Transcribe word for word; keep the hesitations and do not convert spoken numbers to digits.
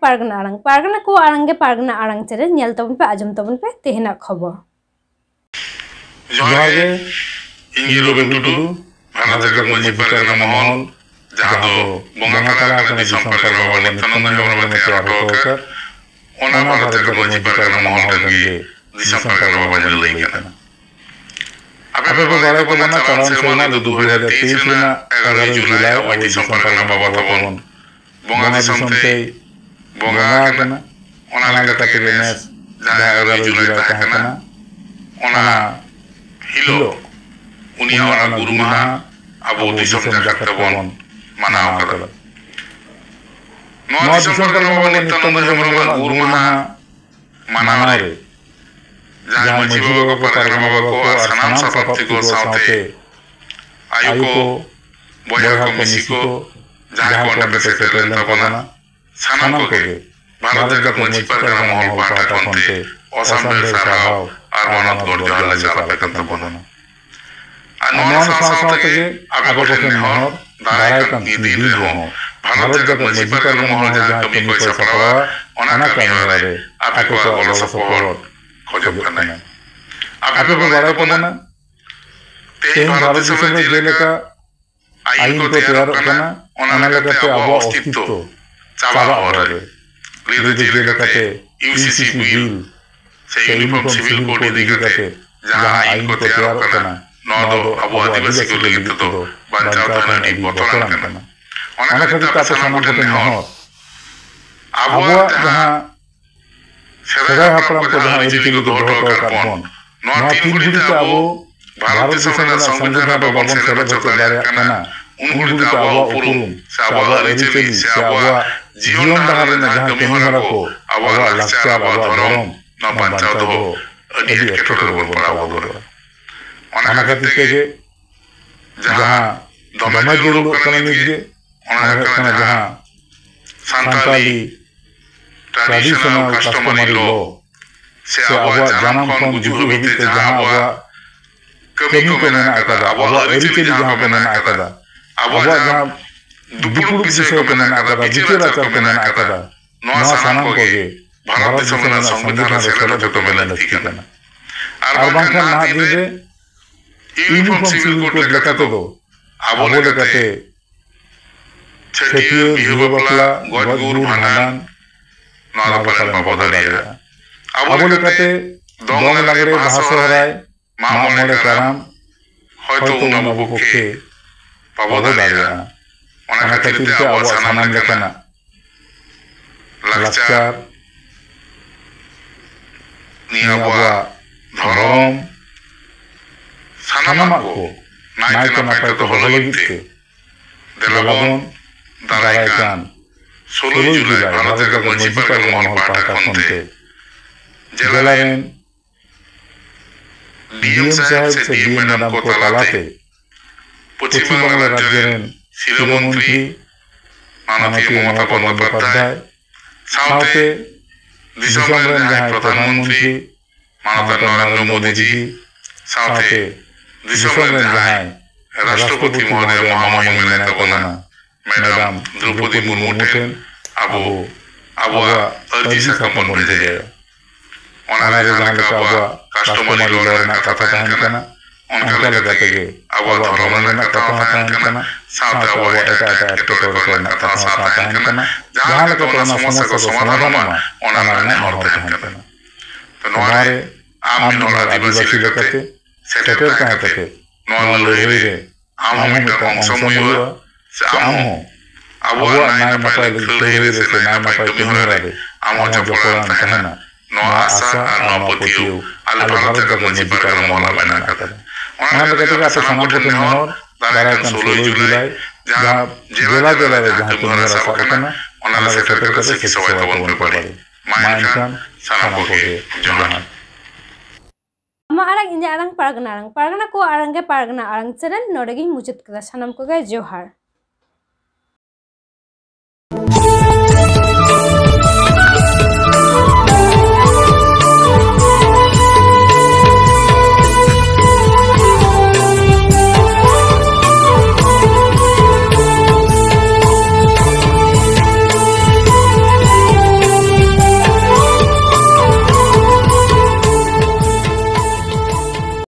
ᱯᱟᱨᱜᱟᱱᱟ ᱟᱲᱟᱝ᱾ ᱯᱟᱨᱜᱟᱱᱟ ᱠᱚᱣᱟᱜ ᱟᱲᱟᱝ ᱜᱮ ᱯᱟᱨᱜᱟᱱᱟ ᱟᱲᱟᱝ ᱪᱮᱱᱮᱞ, ᱧᱮᱞ ᱛᱟᱵᱚᱱ ᱯᱮ, ᱟᱸᱡᱚᱢ ᱛᱟᱵᱚᱱ ᱯᱮ ᱛᱮᱦᱮᱧᱟᱜ ᱠᱷᱚᱵᱚᱨ᱾ ᱡᱚᱦᱟᱨ ᱜᱮ, ᱤᱧ ᱜᱮ ᱨᱚᱵᱤᱱ ᱴᱩᱰᱩ, ᱵᱷᱟᱨᱚᱛ ᱡᱟᱠᱟᱛ ᱢᱟᱹᱡᱷᱤ ᱯᱟᱨᱜᱟᱱᱟ ᱢᱚᱦᱚᱞ, ᱡᱟᱦᱟᱸ ᱫᱚ ᱵᱚᱸᱜᱟ ᱛᱟᱞᱟ ᱟᱠᱟᱱᱟ ᱫᱤᱥᱚᱢ ᱯᱟᱨᱜᱟᱱᱟ ᱵᱟᱵᱟ ᱱᱤᱛᱭᱟᱱᱚᱱᱫ ᱦᱮᱢᱵᱨᱚᱢ ᱮ ᱛᱮᱭᱟᱨ ᱦᱚᱴᱚ ᱟᱠᱟᱫ, ᱚᱱᱟ ᱵᱷᱟᱨᱚᱛ ᱡᱟᱠᱟᱛ ᱢᱟᱹᱡᱷᱤ ᱯᱟᱨᱜᱟᱱᱟ ᱢᱚᱦᱚᱞ ᱨᱮᱱ ᱜᱮ ᱫᱤᱥᱚᱢ ᱯᱟᱨᱜᱟᱱᱟ ᱵᱟᱵᱟ ᱵᱚᱱ ᱞᱟᱹᱭ ᱠᱟᱱᱟ᱾ ᱟᱯᱮ ᱯᱮ ᱵᱟᱲᱟᱭ ᱛᱟᱵᱚᱱᱟ, ᱪᱟᱞᱟᱣᱮᱱ ᱥᱮᱨᱢᱟ ᱫᱚ ᱫᱩ ᱦᱟᱡᱟᱨ ᱛᱮᱭᱤᱥ ᱨᱮᱱᱟᱜ ᱮᱜᱟᱨᱚᱭ ᱡᱩᱞᱟᱭ ᱟᱵᱚ ᱫᱤᱥᱚᱢ ᱯᱟᱨᱜᱟᱱᱟ ᱵᱟᱵᱟ ᱛᱟᱵᱚᱱ ᱵᱚᱸᱜᱟ ᱫᱤᱥᱚᱢ ᱛᱮᱭ ᱵᱚᱸᱜᱟ ᱟᱠᱟᱱᱟ᱾ ᱚᱱᱟ ᱞᱮᱠᱟ ᱛᱮᱜᱮ ᱱᱮᱥ ᱡᱟᱦᱟᱸ ᱮᱜᱟᱨᱚᱭ ᱡᱩᱞᱟᱭ ᱛᱟᱦᱮᱸ ᱠᱟᱱᱟ, ᱚᱱᱟ ᱦᱤᱞᱳᱜ ᱩᱱᱤᱭᱟᱜ ᱚᱱᱟ ᱜᱩᱨ ᱢᱟᱦᱟ ᱟᱵᱚ ᱫᱤᱥᱚᱢ ᱡᱟᱠᱟᱛ ᱛᱮᱵᱚᱱ ᱢᱟᱱᱟᱣ ᱠᱟᱫᱟ᱾ ᱱᱚᱣᱟ ᱫᱤᱥᱚᱢ ᱯᱟᱨᱜᱟᱱᱟ ᱵᱟᱵᱟ ᱱᱤᱛᱭᱟᱱᱚᱱᱫ ᱦᱮᱢᱵᱨᱚᱢᱟᱜ ᱜᱩᱨ ᱢᱟᱦᱟ ᱢᱟᱱᱟᱣ ᱨᱮ ᱡᱟᱦᱟᱸᱭ ᱢᱟᱹᱡᱷᱤ ᱵᱟᱵᱟ ᱠᱚ, ᱯᱟᱨᱜᱟᱱᱟ ᱵᱟᱵᱟ ᱠᱚ ᱟᱨ ᱥᱟᱱᱟᱢ ᱥᱟᱯᱟᱵ ᱛᱤᱠᱩ ᱥᱟᱶᱛᱮ ᱟᱭᱳ ᱠᱚ, ᱵᱚᱭᱦᱟ ᱠᱚ, ᱢᱤᱥᱤ ᱠᱚ, ᱡᱟᱦᱟᱸᱭ ᱠᱚ ᱚᱸᱰᱮ ᱯᱮ ᱥᱮᱴᱮᱨ ᱞᱮᱱ ᱛᱟᱵᱚᱱᱟ, ᱥᱟᱱᱟᱢ ᱠᱚᱜᱮ ᱵᱷᱟᱨᱚᱛ ᱡᱟᱠᱟᱛ ᱢᱟᱹᱡᱷᱤ ᱯᱟᱨᱜᱟᱱᱟ ᱢᱚᱦᱚᱞ ᱯᱟᱦᱴᱟ ᱠᱷᱚᱱ ᱛᱮ ᱚᱥᱟᱢᱵᱷᱮᱲ ᱥᱟᱨᱦᱟᱣ ᱟᱨ ᱢᱟᱱᱚᱛ ᱜᱚᱰ ᱡᱚᱦᱟᱨ ᱞᱮ ᱪᱟᱞ ᱟᱯᱮ ᱠᱟᱱ ᱛᱟᱵᱚᱱᱟ᱾ ᱟᱨ ᱱᱚᱣᱟ ᱥᱟᱶ ᱥᱟᱶ ᱛᱮᱜᱮ ᱟᱯᱮ ᱠᱚᱴᱷᱮᱱ ᱱᱮᱦᱚᱨ, ᱫᱟᱨᱟᱭ ᱠᱟᱱ ᱫᱤᱱ ᱨᱮᱦᱚᱸ ᱵᱷᱟᱨᱚᱛ ᱡᱟᱠᱟᱛ ᱢᱟᱹᱡᱷᱤ ᱯᱟᱨᱜᱟᱱᱟ ᱢᱚᱦᱚᱞ ᱡᱟᱦᱟᱸ ᱠᱟᱹᱢᱤ ᱠᱚᱭ ᱥᱟᱯᱲᱟᱣᱟ, ᱚᱱᱟ ᱠᱟᱹᱢᱤ ᱦᱚᱨᱟ ᱨᱮ ᱟᱯᱮ ᱠᱚᱣᱟᱜ ᱜᱚᱲᱚ ᱥᱚᱯᱚᱦᱚᱫ ᱠᱷᱚᱡᱚᱜ ᱠᱟᱱᱟᱭ᱾ ᱟᱯᱮ ᱯᱮ ᱵᱟᱲᱟᱭ ᱛᱟᱵᱚᱱᱟ, ᱛᱮᱦᱮᱧ ᱵᱷᱟᱨᱚᱛ ᱫᱤᱥᱚᱢ ᱨᱮ ᱡᱮᱞᱮᱠᱟ ᱟᱭᱤᱱ ᱠᱚ ᱛᱮᱭᱟᱨᱚᱜ ᱠᱟᱱᱟ, ᱚᱱᱟ ᱞᱮᱠᱟᱛᱮ ᱟᱵᱚᱣᱟᱜ ᱚᱥᱛᱤᱛᱛᱚ ᱪᱟᱵᱟᱜ ᱦᱚᱨ ᱨᱮ᱾ ᱞᱟᱹᱭ ᱫᱚ ᱡᱮᱞᱮᱠᱟᱛᱮ ᱤᱭᱩ ᱥᱤ ᱥᱤ ᱵᱤᱞ ᱥᱮ ᱤᱭᱩᱱᱤᱯᱷᱚᱨᱢ ᱥᱤᱵᱤᱞ ᱠᱳᱰ ᱤᱫᱤ ᱠᱟᱛᱮ ᱡᱟᱦᱟᱸ ᱟᱭᱤᱱ ᱠᱚ ᱛᱮᱭᱟᱨᱚᱜ ᱠᱟᱱᱟ, ᱱᱚᱣᱟ ᱫᱚ ᱟᱵᱚ ᱟᱹᱫᱤᱵᱟᱹᱥᱤ ᱠᱚ ᱞᱟᱹᱜᱤᱫ ᱛᱮᱫᱚ ᱵᱟᱧᱪᱟᱣ ᱛᱟᱦᱮᱱ ᱟᱹᱰᱤ ᱵᱚᱛᱚᱨᱟᱱ ᱠᱟᱱᱟ᱾ ᱚᱱᱟ ᱠᱷᱟᱹᱛᱤᱨ ᱛᱮ ᱟᱯᱮ ᱥᱟᱱᱟᱢ ᱠᱚᱴᱷᱮᱱ ᱱᱮᱦᱚᱨ, ᱟᱵᱚᱣᱟᱜ ᱡᱟᱦᱟᱸ ᱥᱮᱫᱟᱭ ᱦᱟᱯᱲᱟᱢ ᱠᱚ ᱡᱟᱦᱟᱸ ᱟᱹᱨᱤᱪᱟᱹᱞᱤ ᱠᱚ ᱫᱚᱦᱚ ᱦᱚᱴᱚ ᱟᱠᱟᱫ ᱵᱚᱱ, ᱱᱚᱣᱟ ᱛᱤᱱ ᱜᱷᱟᱹᱲᱤᱡ ᱛᱮ ᱟᱵᱚ ᱵᱷᱟᱨᱚᱛ ᱫᱤᱥᱚᱢ ᱨᱮᱱᱟᱜ ᱥᱚᱝᱵᱤᱫᱷᱟᱱ ᱨᱮ ᱵᱟᱵᱚᱱ ᱥᱮᱞᱮᱫ ᱦᱚᱪᱚ ᱫᱟᱲᱮᱭᱟᱜ ᱠᱟᱱᱟ, ᱩᱱ ᱜᱷᱟᱹᱲᱤᱡ ᱛᱮ ᱟᱵᱚᱣᱟᱜ ᱩᱯᱨᱩᱢ ᱥᱮ ᱟᱵᱚᱣᱟᱜ ᱟᱹᱨᱤᱪᱟᱹᱞᱤ ᱥᱮ ᱟᱵᱚᱣᱟᱜ ᱡᱤᱭᱚᱱ ᱰᱟᱦᱟᱨ ᱨᱮᱱᱟᱜ ᱡᱟᱦᱟᱸ ᱠᱟᱹᱢᱤ ᱦᱚᱨᱟ ᱠᱚ, ᱟᱵᱚᱣᱟᱜ ᱞᱟᱠᱪᱟᱨ, ᱟᱵᱚᱣᱟᱜ ᱫᱷᱚᱨᱚᱢ, ᱱᱚᱣᱟ ᱵᱟᱧᱪᱟᱣ ᱫᱚᱦᱚ ᱟᱹᱰᱤ ᱮᱴᱠᱮᱴᱚᱬᱮ ᱨᱮᱵᱚᱱ ᱯᱟᱲᱟᱣ ᱜᱚᱫᱚᱜᱼᱟ᱾ ᱚᱱᱟ ᱠᱷᱟᱹᱛᱤᱨ ᱛᱮᱜᱮ ᱡᱟᱦᱟᱸ ᱫᱚᱢᱮ ᱡᱟᱹᱨᱩᱲᱚᱜ ᱠᱟᱱᱟ ᱱᱤᱛ ᱜᱮ, ᱚᱱᱟ ᱦᱩᱭᱩᱜ ᱠᱟᱱᱟ ᱡᱟᱦᱟᱸ ᱥᱟᱱᱛᱟᱞᱤ traditional customary law ᱥᱮ ᱟᱵᱚᱣᱟᱜ ᱡᱟᱱᱟᱢ ᱠᱷᱚᱱ ᱜᱩᱡᱩᱜ ᱦᱟᱹᱵᱤᱡ ᱛᱮ ᱡᱟᱦᱟᱸ ᱟᱵᱚᱣᱟᱜ ᱠᱟᱹᱢᱤ ᱠᱚ ᱢᱮᱱᱟᱜ ᱟᱠᱟᱫᱟ, ᱟᱵᱚᱣᱟᱜ ᱟᱹᱨᱤᱪᱟᱹᱞᱤ ᱡᱟᱦᱟᱸ ᱠᱚ ᱢᱮᱱᱟᱜ ᱟᱠᱟᱫᱟ, ᱟᱵᱚᱣᱟᱜ ᱡᱟᱦᱟᱸ ᱫᱩᱯᱲᱩᱵ ᱵᱤᱥᱚᱭ ᱠᱚ ᱢᱮᱱᱟᱜ ᱟᱠᱟᱫᱟ, ᱵᱤᱪᱟᱹᱨ ᱟᱪᱟᱨ ᱠᱚ ᱢᱮᱱᱟᱜ ᱟᱠᱟᱫᱟ, ᱱᱚᱣᱟ ᱥᱟᱱᱟᱢ ᱠᱚᱜᱮ ᱵᱷᱟᱨᱚᱛ ᱫᱤᱥᱚᱢ ᱨᱮᱱᱟᱜ ᱥᱚᱝᱵᱤᱫᱷᱟᱱ ᱨᱮ ᱥᱮᱞᱮᱫ ᱦᱚᱪᱚ ᱫᱚᱢᱮ ᱞᱟᱹᱠᱛᱤ ᱠᱟᱱᱟ᱾ ᱟᱨ ᱵᱟᱝᱠᱷᱟᱱ ᱱᱟᱦᱟᱜ ᱫᱤᱱ ᱨᱮ ᱤᱭᱩᱱᱤᱯᱷᱚᱨᱢ ᱥᱤᱵᱤᱞ ᱠᱳᱰ ᱞᱮᱠᱟ ᱛᱮᱫᱚ ᱟᱵᱚ ᱞᱮᱠᱟᱛᱮ ᱪᱷᱟᱹᱴᱭᱟᱹᱨ, ᱵᱤᱦᱟᱹ ᱵᱟᱯᱞᱟ, ᱜᱚᱡ ᱜᱩᱨ, ᱵᱷᱟᱸᱰᱟᱱ, ᱱᱚᱣᱟ ᱫᱚ ᱯᱟᱞᱮᱱ ᱵᱟᱵᱚ ᱫᱟᱲᱮᱭᱟᱜᱼᱟ᱾ ᱟᱵᱚ ᱞᱮᱠᱟᱛᱮ ᱫᱚᱝ, ᱞᱟᱜᱽᱲᱮ, ᱵᱟᱦᱟ, ᱥᱚᱦᱨᱟᱭ, ᱢᱟᱜ ᱢᱚᱬᱮ, ᱠᱟᱨᱟᱢ ᱦᱚᱭᱛᱳ ᱩᱱ ᱟᱵᱚ ᱯᱚᱠᱠᱷᱮ ᱵᱟᱵᱚ ᱫᱟᱲᱮᱭᱟᱜᱼᱟ᱾ ᱚᱱᱟ ᱠᱷᱟᱹᱛᱤᱨ ᱛᱮ ᱟᱵᱚᱣᱟᱜ ᱥᱟᱱᱟᱢ ᱞᱮᱠᱟᱱᱟᱜ ᱞᱟᱠᱪᱟᱨ, ᱱᱤᱭᱟᱹ ᱟᱵᱚᱣᱟᱜ ᱫᱷᱚᱨᱚᱢ, ᱥᱟᱱᱟᱢᱟᱜ ᱠᱚ ᱱᱟᱭᱛᱮ ᱱᱟᱯᱟᱭ ᱛᱮ ᱫᱚᱦᱚ ᱞᱟᱹᱜᱤᱫ ᱛᱮ ᱫᱮᱞᱟᱵᱚᱱ ᱫᱟᱨᱟᱭ ᱠᱟᱱ ᱥᱳᱞᱳᱭ ᱡᱩᱞᱟᱭ ᱵᱷᱟᱨᱚᱛ ᱡᱟᱠᱟᱛ ᱢᱟᱹᱡᱷᱤ ᱯᱟᱨᱜᱟᱱᱟ ᱢᱚᱦᱚᱞ ᱯᱟᱦᱴᱟ ᱠᱷᱚᱱ ᱛᱮ ᱡᱮᱞᱟ ᱨᱮᱱ ᱰᱤ ᱮᱢ ᱥᱟᱦᱮᱵ ᱥᱮ ᱰᱤ ᱮᱢ ᱢᱮᱰᱟᱢ ᱠᱚ ᱛᱟᱞᱟᱛᱮ ᱯᱚᱪᱷᱤᱢ ᱵᱟᱝᱞᱟ ᱨᱟᱡᱽᱡᱚ ᱨᱮᱱ ᱥᱤᱨᱟᱹ ᱢᱚᱱᱛᱨᱤ ᱢᱟᱱᱚᱛᱤᱭᱟᱹ ᱢᱚᱢᱚᱛᱟ ᱵᱚᱱᱫᱳᱯᱟᱫᱽᱫᱷᱟᱭ ᱥᱟᱶᱛᱮ ᱫᱤᱥᱚᱢ ᱨᱮᱱ ᱡᱟᱦᱟᱸᱭ ᱯᱨᱚᱫᱷᱟᱱ ᱢᱚᱱᱛᱨᱤ ᱢᱟᱱᱚᱛᱟᱱ ᱱᱚᱨᱮᱱᱫᱨᱚ ᱢᱳᱫᱤ ᱡᱤ ᱥᱟᱶᱛᱮ ᱫᱤᱥᱚᱢ ᱨᱮᱱ ᱡᱟᱦᱟᱸᱭ ᱨᱟᱥᱴᱨᱚᱯᱚᱛᱤ ᱢᱚᱦᱳᱫᱚᱭ ᱢᱚᱦᱟᱢᱚᱦᱤᱢ ᱢᱮᱱᱟᱭ ᱛᱟᱵᱚᱱᱟ, ᱢᱮᱰᱟᱢ ᱫᱨᱚᱯᱚᱫᱤ ᱢᱩᱨᱢᱩ ᱴᱷᱮᱱ ᱟᱵᱚ ᱟᱵᱚᱣᱟᱜ ᱟᱹᱨᱡᱤ ᱥᱟᱠᱟᱢ ᱵᱚᱱ ᱵᱷᱮᱡᱟᱭᱟ᱾ ᱚᱱᱟ ᱨᱮ ᱡᱟᱦᱟᱸ ᱞᱮᱠᱟ ᱟᱵᱚᱣᱟᱜ customary law ᱨᱮᱱᱟᱜ ᱠᱟᱛᱷᱟ ᱛᱟᱦᱮᱱ ᱠᱟᱱᱟ, ᱚᱱᱠᱟ ᱞᱮᱠᱟ ᱛᱮᱜᱮ ᱟᱵᱚᱣᱟᱜ ᱫᱷᱚᱨᱚᱢ ᱨᱮᱱᱟᱜ ᱠᱟᱛᱷᱟ ᱦᱚᱸ ᱛᱟᱦᱮᱱ ᱠᱟᱱᱟ, ᱥᱟᱶᱛᱮ ᱟᱵᱚᱣᱟᱜ ᱮᱴᱟᱜ ᱮᱴᱟᱜ ᱮᱴᱠᱮᱴᱚᱬᱮ ᱠᱚᱨᱮᱱᱟᱜ ᱠᱟᱛᱷᱟ ᱦᱚᱸ ᱥᱟᱶ ᱛᱟᱦᱮᱱ ᱠᱟᱱᱟ᱾ ᱡᱟᱦᱟᱸ ᱞᱮᱠᱟᱛᱮ ᱚᱱᱟ ᱥᱚᱢᱚᱥᱥᱟ ᱠᱚ ᱥᱚᱢᱟᱫᱷᱟᱱᱚᱜ ᱢᱟ, ᱚᱱᱟ ᱨᱮᱱᱟᱜ ᱦᱚᱨ ᱛᱟᱦᱮᱱ ᱠᱟᱱᱟ᱾ ᱛᱚ ᱱᱚᱣᱟ ᱨᱮ ᱟᱢ ᱢᱤᱫ ᱦᱚᱲ ᱟᱹᱫᱤᱵᱟᱹᱥᱤ ᱞᱮᱠᱟᱛᱮ ᱥᱮᱴᱮᱨ ᱛᱟᱦᱮᱸ ᱠᱟᱛᱮ ᱱᱚᱣᱟ ᱞᱟᱹᱲᱦᱟᱹᱭ ᱨᱮ ᱟᱢ ᱦᱚᱸ ᱢᱤᱫᱴᱟᱝ ᱚᱝᱥᱚᱢ ᱦᱩᱭᱩᱜᱼᱟ, ᱥᱮ ᱟᱢ ᱦᱚᱸ ᱟᱵᱚᱣᱟᱜ ᱱᱟᱭ ᱱᱟᱯᱟᱭ ᱞᱟᱹᱲᱦᱟᱹᱭ ᱨᱮ ᱥᱮ ᱱᱟᱭ ᱱᱟᱯᱟᱭ ᱠᱟᱹᱢᱤ ᱦᱚᱨᱟ ᱨᱮ ᱟᱢ ᱦᱚᱸ ᱡᱚᱯᱲᱟᱣ ᱮᱢ ᱛᱟᱦᱮᱱᱟ᱾ ᱱᱚᱣᱟ ᱟᱥᱟ ᱟᱨ ᱱᱚᱣᱟ ᱯᱟᱹᱛᱭᱟᱹᱣ ᱟᱞᱮ ᱵᱷᱟᱨᱚᱛ ᱡᱟᱠᱟᱛ ᱢᱟᱹᱡᱷᱤ ᱯᱟᱨᱜᱟᱱᱟ ᱢᱚᱦᱚᱞ ᱨᱮ ᱢᱮᱱᱟᱜ ᱟᱠᱟᱫᱟ᱾ ᱚᱱᱟ ᱞᱮᱠᱟ ᱛᱮᱜᱮ ᱟᱯᱮ ᱥᱟᱱᱟᱢ ᱠᱚᱴᱷᱮᱱ ᱱᱮᱦᱚᱨ, ᱫᱟᱨᱟᱭ ᱠᱟᱱ ᱥᱳᱞᱳᱭ ᱡᱩᱞᱟᱭ ᱡᱟᱦᱟᱸ ᱡᱮᱞᱟ ᱡᱮᱞᱟ ᱨᱮ ᱡᱟᱦᱟᱸ ᱠᱟᱹᱢᱤ ᱦᱚᱨᱟ ᱥᱟᱵ ᱟᱠᱟᱱᱟ, ᱚᱱᱟ ᱨᱮ ᱥᱮᱴᱮᱨ ᱠᱟᱛᱮ ᱥᱤᱠᱷᱤ ᱥᱮᱵᱟ ᱛᱟᱵᱚᱱ ᱯᱮ ᱵᱟᱲᱮ᱾ ᱢᱟ ᱮᱱᱠᱷᱟᱱ ᱥᱟᱱᱟᱢ ᱠᱚᱜᱮ ᱡᱚᱦᱟᱨ᱾ ᱟᱢᱟᱜ ᱟᱲᱟᱝ, ᱤᱧᱟᱹᱜ ᱟᱲᱟᱝ, ᱯᱟᱨᱜᱟᱱᱟ ᱟᱲᱟᱝ, ᱯᱟᱨᱜᱟᱱᱟ ᱠᱚᱣᱟᱜ ᱟᱲᱟᱝ ᱜᱮ ᱯᱟᱨᱜᱟᱱᱟ ᱟᱲᱟᱝ ᱪᱮᱱᱮᱞ ᱱᱚᱰᱮ ᱜᱤᱧ ᱢᱩᱪᱟᱹᱫ ᱠᱮᱫᱟ᱾ ᱥᱟᱱᱟᱢ ᱠᱚᱜᱮ ᱡᱚᱦᱟᱨ᱾